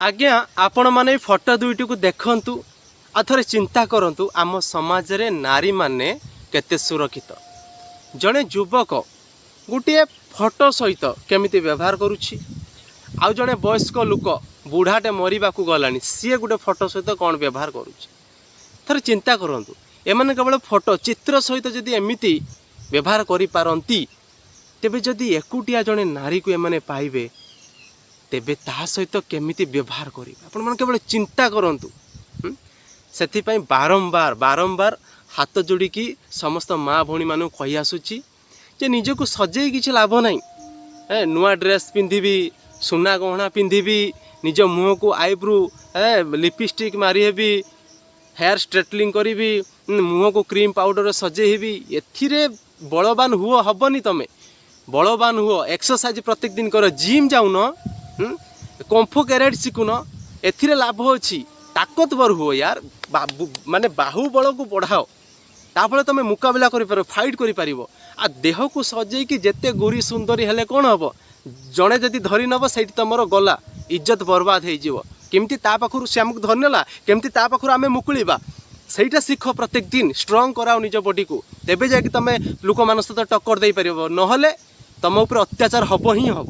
ଆଜ୍ଞା, ଆପଣମାନେ ଏଇ ଫଟୋ ଦୁଇଟିକୁ ଦେଖନ୍ତୁ ଆଉ ଥରେ ଚିନ୍ତା କରନ୍ତୁ, ଆମ ସମାଜରେ ନାରୀମାନେ କେତେ ସୁରକ୍ଷିତ। ଜଣେ ଯୁବକ ଗୋଟିଏ ଫଟୋ ସହିତ କେମିତି ବ୍ୟବହାର କରୁଛି ଆଉ ଜଣେ ବୟସ୍କ ଲୋକ, ବୁଢ଼ାଟେ ମରିବାକୁ ଗଲାଣି, ସିଏ ଗୋଟେ ଫଟୋ ସହିତ କ'ଣ ବ୍ୟବହାର କରୁଛି, ଥରେ ଚିନ୍ତା କରନ୍ତୁ। ଏମାନେ କେବଳ ଫଟୋ ଚିତ୍ର ସହିତ ଯଦି ଏମିତି ବ୍ୟବହାର କରିପାରନ୍ତି, ତେବେ ଯଦି ଏକୁଟିଆ ଜଣେ ନାରୀକୁ ଏମାନେ ପାଇବେ, ତେବେ ତା ସହିତ କେମିତି ବ୍ୟବହାର କରିବେ, ଆପଣମାନେ କେବଳ ଚିନ୍ତା କରନ୍ତୁ। ସେଥିପାଇଁ ବାରମ୍ବାର ବାରମ୍ବାର ହାତ ଯୋଡ଼ିକି ସମସ୍ତ ମା ଭଉଣୀମାନଙ୍କୁ କହି ଆସୁଛି ଯେ ନିଜକୁ ସଜେଇ କିଛି ଲାଭ ନାହିଁ। ନୂଆ ଡ୍ରେସ୍ ପିନ୍ଧିବି, ସୁନା ଗହଣା ପିନ୍ଧିବି, ନିଜ ମୁହଁକୁ ଆଇବ୍ରୁ ଲିପଷ୍ଟିକ୍ ମାରି ହେବି, ହେୟାର ଷ୍ଟ୍ରେଟନିଂ କରିବି, ମୁହଁକୁ କ୍ରିମ୍ ପାଉଡ଼ର ସଜେଇ ହେବି, ଏଥିରେ ବଳବାନ ହୁଅ ହବନି। ତମେ ବଳବାନ ହୁଅ, ଏକ୍ସରସାଇଜ ପ୍ରତ୍ୟେକ ଦିନ କର, ଜିମ୍ ଯାଉନ, କୁଙ୍ଗଫୁ କରାଟେ ଶିଖୁନ, ଏଥିରେ ଲାଭ ଅଛି। ତାକତବର ହୁଅ ୟାର, ମାନେ ବାହୁବଳକୁ ବଢ଼ାଅ। ତାଫଳରେ ତମେ ମୁକାବିଲା କରିପାରିବ, ଫାଇଟ୍ କରିପାରିବ। ଆଉ ଦେହକୁ ସଜେଇକି ଯେତେ ଗୋରି ସୁନ୍ଦରୀ ହେଲେ କ'ଣ ହେବ? ଜଣେ ଯଦି ଧରି ନେବ, ସେଇଠି ତମର ଗଲା, ଇଜ୍ଜତ ବର୍ବାଦ ହେଇଯିବ। କେମିତି ତା ପାଖରୁ ସେ ଆମକୁ ଧରିନେଲା, କେମିତି ତା ପାଖରୁ ଆମେ ମୁକୁଳିବା, ସେଇଟା ଶିଖ। ପ୍ରତ୍ୟେକ ଦିନ ଷ୍ଟ୍ରଙ୍ଗ କରାଅ ନିଜ ବଡିକୁ, ତେବେ ଯାଇକି ତମେ ଲୋକମାନଙ୍କ ସହିତ ଟକ୍କର ଦେଇପାରିବ। ନହେଲେ ତମ ଉପରେ ଅତ୍ୟାଚାର ହବ ହିଁ ହବ।